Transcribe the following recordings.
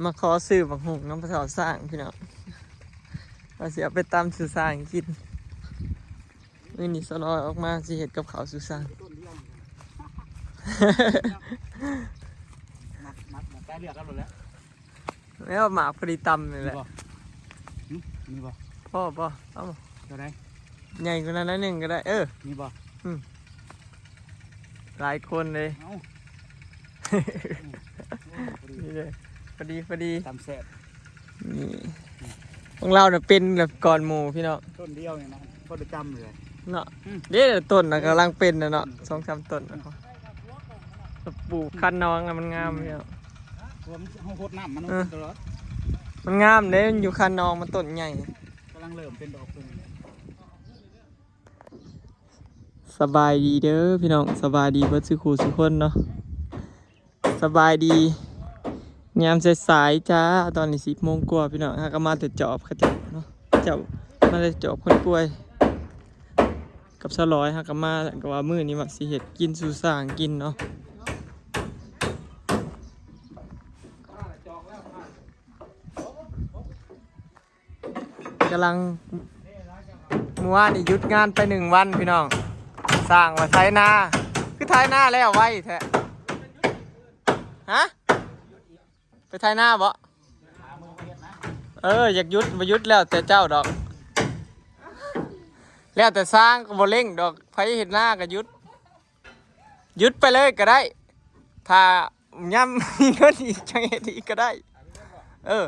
ມາຂໍຊື້ບັກຫຸ່ງນຳພໍ່ເຖົ້າຊ້າງພີ່ນ້ອງ ວ່າຊິເອົາໄປຕຳສູ່ຊ້າງກິນ. ມື້ນີ້ສາວລອຍອອກມາຊິເຮັດກັບເຂົ້າສູ່ຊ້າງ. ມັກ ມັກ ມັກ ໄດ້ເລືອກເອົາໂລດແຫຼະ. ແລ້ວໝາກພໍດີຕຳນີ້ແຫຼະ. ມີບໍ່? ຫຶ? ມີບໍ່? ພໍບໍ່? ເອົາ ເທົ່າໃດ? ໃຫຍ່ກວ່ານັ້ນໜ້ອຍໜຶ່ງກໍໄດ້. ເອີ ມີບໍ່? ອືມ ຫຼາຍຄົນເດ້. ເອົາ ນີ້ເດ້ ພໍດີ ພໍດີ ຕຳແຊບ. ນີ້ ຂອງລາວນະເປັນແບບກ່ອນໝູ່ພີ່ນ້ອງ. ຕົ້ນດຽວນີ້ນະ ພໍໄດ້ຕຳເລີຍເນາະ. ອືມ ເດ້ ຕົ້ນນະກຳລັງເປັນນະເນາະ ອືມ ສອງສາມຕົ້ນນະ ປູກຄັນນອງນະ ມັນງາມ ອືມ ເນາະ. ເພາະວ່າມັນ ເຮົາຫົດນ້ຳມັນ ເອີ ເປັນຕະຫຼອດ. ມັນງາມເດ້ ມັນຢູ່ຄັນນອງ ມັນຕົ້ນໃຫຍ່ ກຳລັງເລີ່ມເປັນດອກເພິ່ນ. ສະບາຍດີເດີພີ່ນ້ອງ ສະບາຍດີເບິດສູ່ຄູ່ສູ່ຄົນເນາະ. ສະບາຍດີຍາມສາຍໆຈ້າ. ຕອນນີ້ສິບໂມງກວ່າພີ່ນ້ອງ ຫາກະມາແຕ່ຈອບເຂົາເຈົ້າເນາະ. ເຈົ້າມາແຕ່ຈອບຄົນປ່ວຍກັບສາວລອຍ ຫາກະມາ ກະວ່າມື້ນີ້ວ່າຊິເຮັດກິນສູ່ຊ້າງກິນເນາະ. ກຳລັງ ມື້ວານນີ້ຢຸດງານໄປໜຶ່ງວັນພີ່ນ້ອງ. ສ້າງວ່າໄຖນາ ຄືໄຖນາແລ້ວໄວແທ້. ຮະ? ໄປໄຖນາບໍ? ເອີ ຢາກຢຸດບໍ່ຢຸດແລ້ວແຕ່ເຈົ້າດອກ ແລ້ວແຕ່ຊ່າງ ກໍບໍ່ເລັ່ງດອກ ໃຜເຮັດນາກໍຢຸດ. ຢຸດໄປເລີຍກໍໄດ້ ຖ້າຍາມມີເງິນອີກຈັ່ງເຮັດອີກກໍໄດ້. ເອີ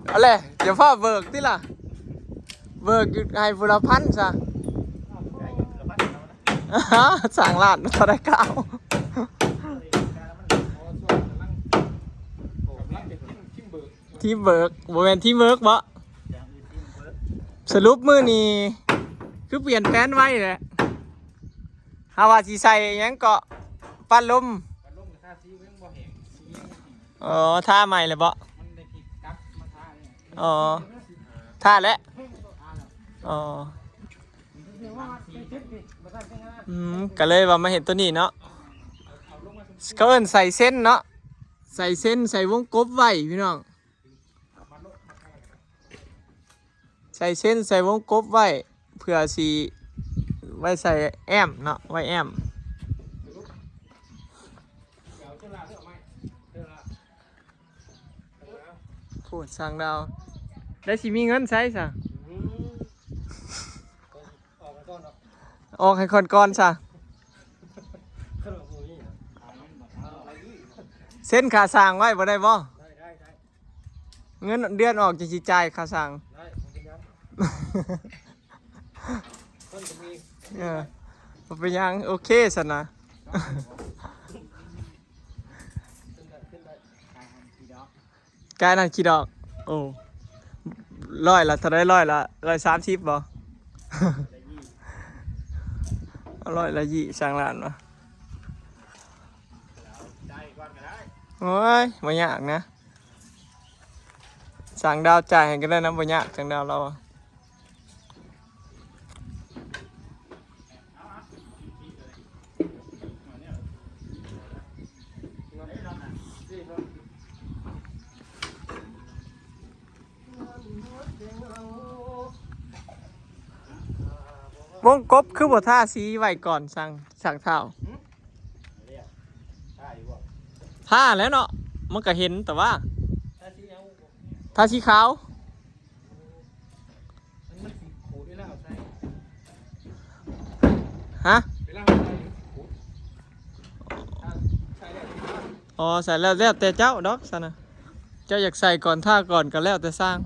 ເອົາແຫຼະ ຢ່າຟ້າວເບີກຕິລະ ເບີກໃຫ້ຜູ້ລະພັນຊະ. ສ້າງລ້ານເທົ່າໃດກະເອົາ. ທີມເບີກ ບໍ່ແມ່ນທີມເວີກບໍ? ສະຫຼຸບມື້ນີ້ຄືປ່ຽນແຜນໄວແຫຼະ. ເຮົາວ່າຊິໃສ່ຫຍັງເກາະ ປັດລົມ. ອໍ ທາໃໝ່ແລ້ວບໍ? ອໍ ທາແລ້ວ. ອໍ ອືມ ກະເລີຍວ່າມາເຮັດໂຕນີ້ເນາະ. ເຂົາເອີ້ນໃສ່ເສັ້ນເນາະ ໃສ່ເສັ້ນ ໃສ່ວົງກົບໄວ້ພີ່ນ້ອງ. ໃສ່ເສັ້ນໃສ່ວົງກົບໄວ້ ເພື່ອຊິໄວ້ໃສ່ແອ້ມເນາະ ໄວ້ແອ້ມ. ໂພດ ຊ່າງດາວ ໄດ້ຊິມີເງິນໃຊ້ຊະ. ອອກໃຫ້ກ່ອນຊະ. ເຊັນຄ່າສ້າງໄວ້ບໍ່ໄດ້ບໍ່? ເງິນເດືອນອອກຈັ່ງຊິຈ່າຍຄ່າສ້າງ. ເອີ ບໍ່ເປັນຫຍັງ ໂອເຄຊັ້ນນະ. ກາຍນັ້ນຂີ້ດອກ. ໂອ້ ຮ້ອຍລະເທົ່າໃດ? ຮ້ອຍລະຮ້ອຍສາມສິບບໍ່? ຮ້ອຍລະຍີ່ ຊ່າງລ້ານວະ. ໂອ້ຍ ບໍ່ຍາກນະ. ຊ່າງດາວຈ່າຍໃຫ້ກໍໄດ້ນະ ບໍ່ຍາກ ຊ່າງດາວລາວ. ວົງກົບຄືບໍ່ທາສີໄວ້ກ່ອນ ຊ່າງ ຊ່າງທ້າວ? ທາແລ້ວເນາະ ມັນກະເຫັນ ແຕ່ວ່າ ທາສີຂາວ. ຮະ? ອໍ ໃສ່ແລ້ວ ແລ້ວແຕ່ເຈົ້າດອກຊັ້ນນະ. ເຈົ້າຢາກໃສ່ກ່ອນ ທາກ່ອນ ກໍແລ້ວແຕ່ຊ່າງ.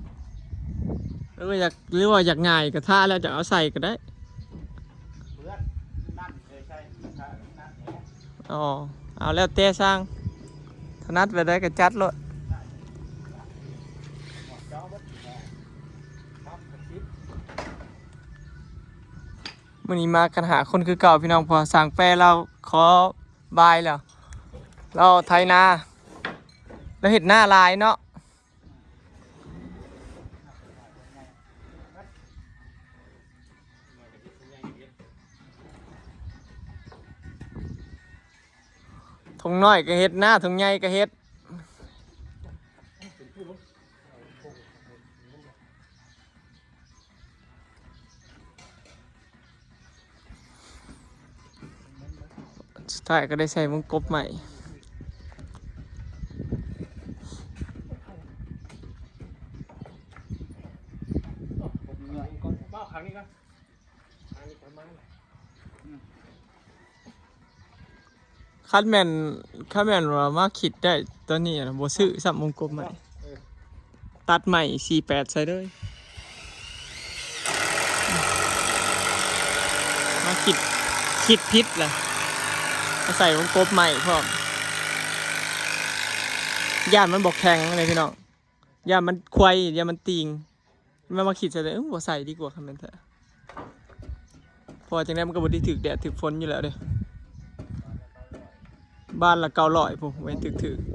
ຫຼືວ່າຢາກ ຫຼືວ່າຢາກງ່າຍກໍທາແລ້ວຈັ່ງເອົາໃສ່ກໍໄດ້. ອໍ ເອົາແລ້ວແຕ່ຊ່າງ ຖະໜັດແບບໃດກໍຈັດໂລດ. ມື້ນີ້ມາກັນຫ້າຄົນຄືເກົ່າພີ່ນ້ອງ ເພາະວ່າຊ່າງແປລາວຂໍບາຍແລ້ວ ລາວໄຖນາ ລາວເຮັດນາຫຼາຍເນາະ. ທົ່ງນ້ອຍກໍເຮັດນາ ທົ່ງໃຫຍ່ກໍເຮັດ. ສຸດທ້າຍກໍໄດ້ໃສ່ວົງກົບໃໝ່. ຄັນແມ່ນ ຄັນແມ່ນວ່າມາຄິດໄດ້ຕອນນີ້ນະ ບໍ່ຊື້ຊ້ຳວົງກົບໃໝ່ ເອີ ຕັດໃໝ່ສີ່ແປດໃສ່ເລີຍ. ມາຄິດ ຄິດຜິດລະ ມາໃສ່ວົງກົບໃໝ່ພ້ອມ. ຢ້ານມັນບໍ່ແຂງເດ້ພີ່ນ້ອງ ຢ້ານມັນໄຂວ່ ຢ້ານມັນຕີງ. ແມ່ນວ່າຄິດໃສ່ເລີຍ ເອີ ບໍ່ໃສ່ດີກວ່າ ຄັນແມ່ນແທ້. ເພາະວ່າຈັ່ງໃດມັນກໍບໍ່ໄດ້ຖືກແດດຖືກຝົນຢູ່ແລ້ວເດ້. ບານລະເກົ້າຮ້ອຍພຸ້ນ ເວົ້ນຖືກໆ.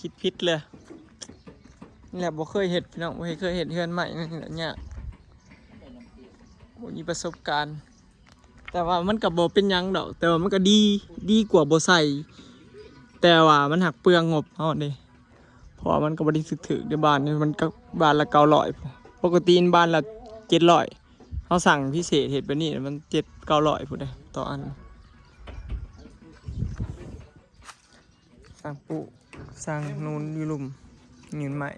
ຄິດຜິດເລີຍ ນີ້ແຫຼະ ບໍ່ເຄີຍເຮັດພີ່ນ້ອງ ບໍ່ເຄີຍເຮັດເຮືອນໄມ້ ນີ້ແຫຼະຍາກ ບໍ່ມີປະສົບການ. ແຕ່ວ່າມັນກໍບໍ່ເປັນຫຍັງດອກ ແຕ່ວ່າມັນກໍດີ ດີກວ່າບໍ່ໃສ່ ແຕ່ວ່າມັນຫາກເປືອງງົບເຮົາເດ້. ເພາະວ່າມັນກໍບໍ່ໄດ້ຖືກໆເດ້ ບານນີ້ມັນກໍບານລະເກົ້າຮ້ອຍ ປົກກະຕິບານລະເຈັດຮ້ອຍ ເຮົາສັ່ງພິເສດເຮັດແບບນີ້ມັນເຈັດເກົ້າຮ້ອຍພຸ້ນເດ້ຕໍ່ອັນ. ສ້າງປູ ສ້າງນູນຢູ່ລຸ່ມ ຍື່ນໄມ້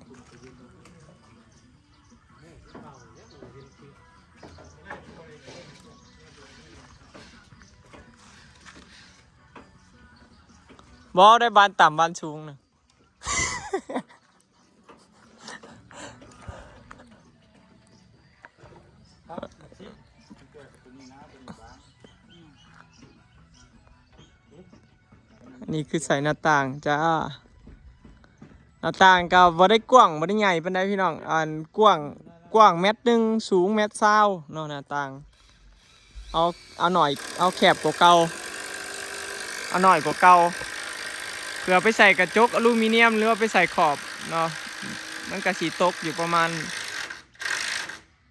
ບໍ່ໄດ້ບານຕ່ຳບານສູງນະ. ອັນນີ້ຄືໃສ່ໜ້າຕ່າງຈ້າ ໜ້າຕ່າງກໍບໍ່ໄດ້ກວ້າງ ບໍ່ໄດ້ໃຫຍ່ປານໃດພີ່ນ້ອງ ອັນກວ້າງ ກວ້າງແມັດໜຶ່ງ ສູງແມັດຊາວເນາະ ໜ້າຕ່າງ. ເອົາ ເອົາໜ້ອຍ ເອົາແຄບກວ່າເກົ່າ ເອົາໜ້ອຍກວ່າເກົ່າ ເພື່ອໄປໃສ່ກະຈົກອະລູມີນຽມ ຫຼືວ່າໄປໃສ່ຂອບເນາະ ມັນກະຊິຕົກຢູ່ປະມານ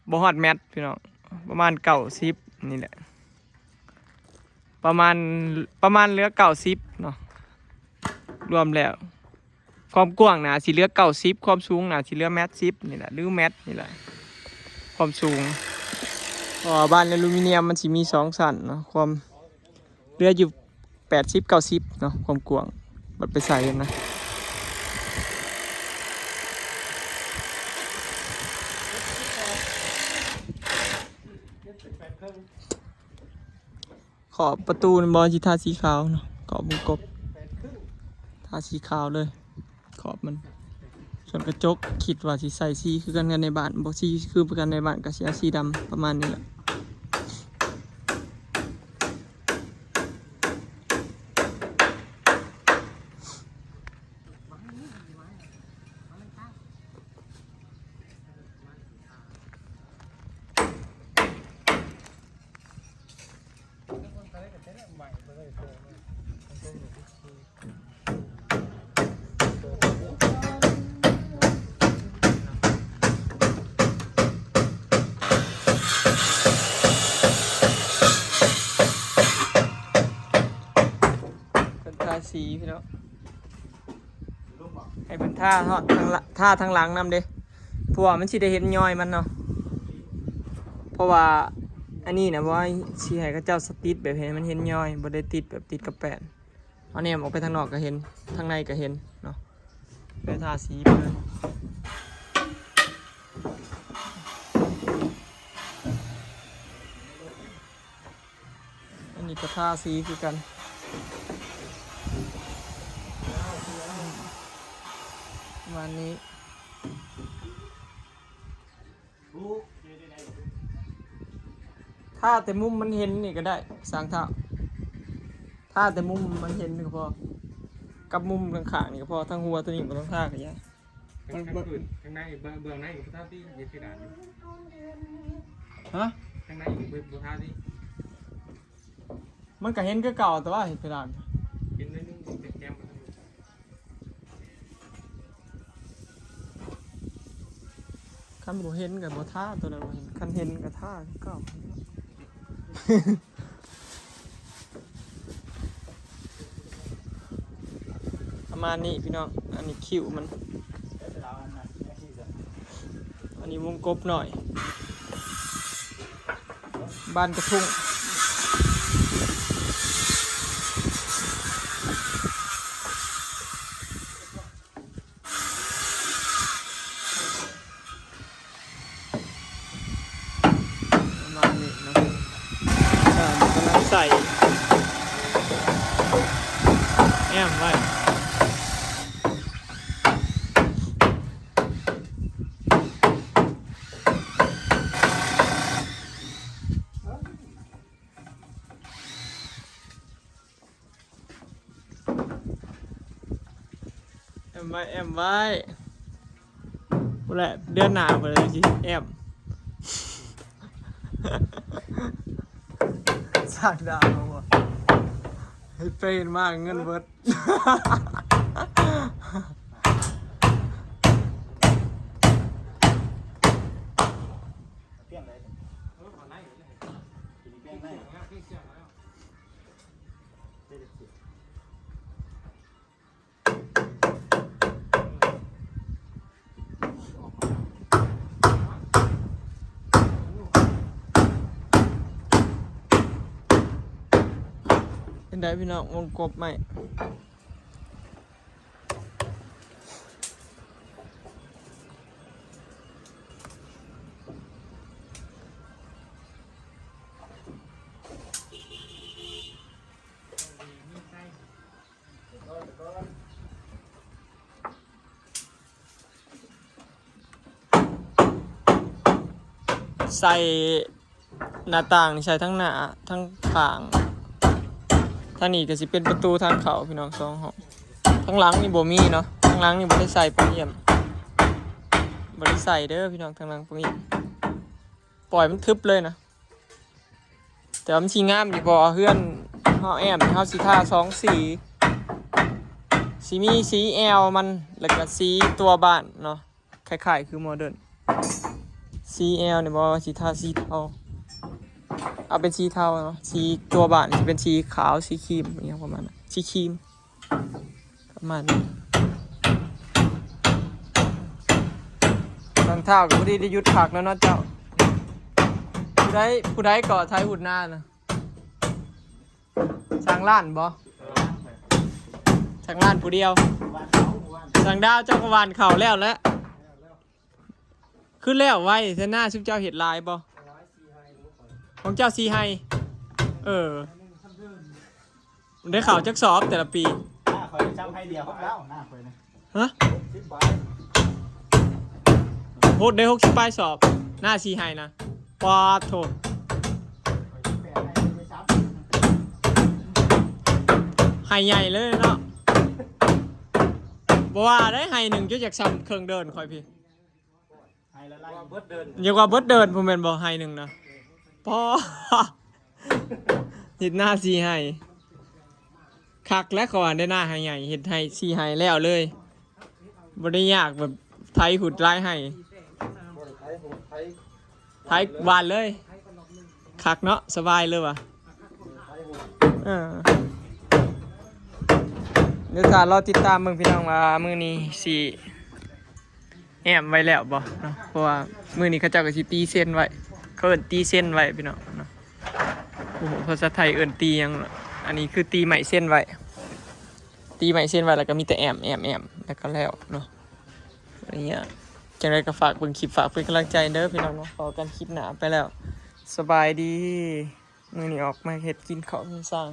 ບໍ່ຮອດແມັດພີ່ນ້ອງ ປະມານເກົ້າສິບນີ້ແຫຼະ ປະມານ ປະມານເຫຼືອເກົ້າສິບເນາະ ລວມແລ້ວ. ຄວາມກວ້າງໜ້າຊິເຫຼືອເກົ້າສິບ ຄວາມສູງໜ້າຊິເຫຼືອແມັດສິບນີ້ແຫຼະ ຫຼືແມັດນີ້ແຫຼະ ຄວາມສູງ. ເພາະວ່າບານອາລູມີນຽມມັນຊິມີສອງຊັ້ນເນາະ ຄວາມເຫຼືອຢູ່ແປດສິບ ເກົ້າສິບເນາະ ຄວາມກວ້າງ ບັດໄປໃສ່ນະ. ຂອບປະຕູນີ້ບໍ່ ຊິທາສີຂາວເນາະ ຂອບວົງກົບ ທາສີຂາວເລີຍ ຂອບມັນ. ສ່ວນກະຈົກ ຄິດວ່າຊິໃສ່ສີຄືກັນກັບໃນບ້ານ ບໍ່ສີຄືກັນໃນບ້ານ ກະຊິເອົາສີດຳປະມານນີ້ແຫຼະ. ເພິ່ນທາສີພີ່ນ້ອງ ໃຫ້ເພິ່ນທາຮອດທາງລະ ທາທາງຫຼັງນຳເດ້ ເພາະວ່າມັນຊິໄດ້ເຫັນຍອຍມັນເນາະ. ເພາະວ່າອັນນີ້ນະ ເພາະວ່າຊິໃຫ້ເຂົາເຈົ້າສະຕິດແບບໃຫ້ມັນເຫັນຍອຍ ບໍ່ໄດ້ຕິດແບບຕິດກັບແປ້ນ. ເອົາແນມອອກໄປທາງນອກກໍເຫັນ ທາງໃນກໍເຫັນເນາະ ໄປທາສີໄປເລີຍ. ອັນນີ້ກໍທາສີຄືກັນ ປະມານນີ້. ທາແຕ່ມຸມມັນເຫັນນີ້ກໍໄດ້ ຊ່າງທາ ທາແຕ່ມຸມມັນເຫັນນີ້ກໍພໍ ກັບມຸມຂ້າງໆນີ້ກໍພໍ ທາງຫົວຕົວນີ້ບໍ່ຕ້ອງທາກໍໄດ້. ມັນ ມັນ ທາງໃນ ເບື້ອງ ເບື້ອງໃນບໍ່ທາຕິ ເຮັດເພດານຢູ່. ຮະ? ທາງໃນບໍ່ ບໍ່ທາຕິ. ມັນກະເຫັນຄືເກົ່າ ແຕ່ວ່າເຮັດເພດານ ເຫັນໜ້ອຍໜຶ່ງ ແຕ້ມໆ ມາທາງນີ້. ຄັນບໍ່ເຫັນກະບໍ່ທາ ໂຕໃດບໍ່ເຫັນ ຄັນເຫັນກະທາຄືເກົ່າ. ປະມານນີ້ພີ່ນ້ອງ ອັນນີ້ຄິ້ວມັນ ອັນນີ້ວົງກົບນ້ອຍ ບ້ານກະທຸງ. ປະມານນີ້ເນາະ ເອີ ກຳລັງໃສ່ແອ້ມໄວ້. ແອ້ມໄວ້ ແອ້ມໄວ້ ພຸ້ນແຫຼະ ເດືອນໜ້າພຸ້ນແຫຼະຊິແອ້ມ ສ້າງດາວເຮົາບໍ່ ເຮັດໄປເຮັດມາເງິນເບິດ. ເປັນໃດພີ່ນ້ອງ ວົງກົບໄມ້. ໃສ່ ໜ້າຕ່າງນີ້ໃສ່ທັງໜ້າທັງຂ້າງ ທາງນີ້ກະຊິເປັນປະຕູທາງເຂົ້າພີ່ນ້ອງ ສອງຫ້ອງ. ທາງຫຼັງນີ້ບໍ່ມີເນາະ ທາງຫຼັງນີ້ບໍ່ໄດ້ໃສ່ປະຕູ ບໍ່ໄດ້ໃສ່ເດີພີ່ນ້ອງ ທາງຫຼັງປະຕູ ປ່ອຍມັນທຶບເລີຍນະ. ແຕ່ວ່າມັນຊິງາມຢູ່ບໍ່ ເຮືອນເຮົາແອ້ມ ເຮົາຊິທາສອງສີ ຊິມີສີແອວມັນ ແລ້ວກະສີຕົວບ້ານເນາະ. ຄ້າຍໆຄືໂມເດີນ ສີແອວນີ້ບໍ່ ຊິທາສີເທົາ ເອົາເປັນສີເທົາເນາະ ສີຕົວບ້ານຊິເປັນສີຂາວ ສີຄຣີມ ອີ່ຫຍັງປະມານນັ້ນ ສີຄຣີມ ປະມານນັ້ນ. ທາງເທົາກະພໍດີໄດ້ຢຸດພັກແລ້ວເນາະເຈົ້າ. ຜູ້ໃດ ຜູ້ໃດກໍໄຖຫຸດນານະ? ຊ່າງລ້ານບໍ່? ຊ່າງລ້ານຜູ້ດຽວ. ຊ່າງດາວເຈົ້າກະຫວ່ານເຂົ້າແລ້ວແຫຼະ ຄືແລ້ວໄວແທ້ນາ. ຊຸມເຈົ້າເຮັດຫຼາຍບໍ່? ຂອງເຈົ້າສີ່ໄຮ່. ເອີ ໄດ້ເຂົ້າຈັກສອບແຕ່ລະປີ? ໜ້າຂ້ອຍຈຳໄຮ່ດຽວ ຫົກດາວ ໜ້າຂ້ອຍນະ. ຮະ? ຫົກສິບປາຍ ໂພດເດ້ ຫົກສິບປາຍສອບ ໜ້າສີ່ໄຮ່ນະ. ປາດໂທ້ ໄຮ່ໃຫຍ່ເລີຍເນາະ. ບໍ່ວ່າໄດ໋ ໄຮ່ໜຶ່ງຈົນຢາກສ່ຳເຄິ່ງເດີນຂ້ອຍພີ້. ໄຮ່ລະໄລ່ ວ່າເບິດເດີນ ຢາກວ່າເບິດເດີນພຸ້ນແມ່ນບໍ່ ໄຮ່ໜຶ່ງນະ. ປໍ ເຮັດນາສີ່ໄຮ່ ຄັກແລ້ວ ເຂົາວ່າໄດ້ນາໄຮ່ໃຫຍ່ ເຮັດໄຮ່ສີ່ໄຮ່ແລ້ວເລີຍ ບໍ່ໄດ້ຍາກແບບໄຖຫຸດຫຼາຍໄຮ່ ບໍ່ໄດ້ໄຖຫຸດ ໄຖ ໄຖຫວ່ານເລີຍ. ຄັກເນາະ ສະບາຍເລີຍວ່າ. ເອີ ດຽວຖ້າລໍຕິດຕາມເບິ່ງພີ່ນ້ອງວ່າມື້ນີ້ຊິ ແອ້ມໄວ້ແລ້ວບໍ່ເນາະ ເພາະວ່າມື້ນີ້ເຂົາເຈົ້າກະຊິຕີເຊັນໄວ້ ເຂົາເອີ້ນຕີເຊັນໄວ້ພີ່ນ້ອງເນາະ. ໂອ້ໂຫ ພາສາໄທເອີ້ນຕີຫຍັງເນາະ. ອັນນີ້ຄືຕີໄມ້ເຊັນໄວ້ ຕີໄມ້ເຊັນໄວ້ ແລ້ວກະມີແຕ່ແອ້ມ ແອ້ມ ແອ້ມ ແລ້ວກະແລ້ວເນາະ. ອັນນີ້ຈັ່ງໃດກະຝາກເບິ່ງຄລິບ ຝາກເປັນກຳລັງໃຈເດີພີ່ນ້ອງເນາະ. ພໍ້ກັນຄລິບໜ້າໄປແລ້ວ ສະບາຍດີ. ມື້ນີ້ອອກມາເຮັດກິນເຂົ້າກິນຊ່າງ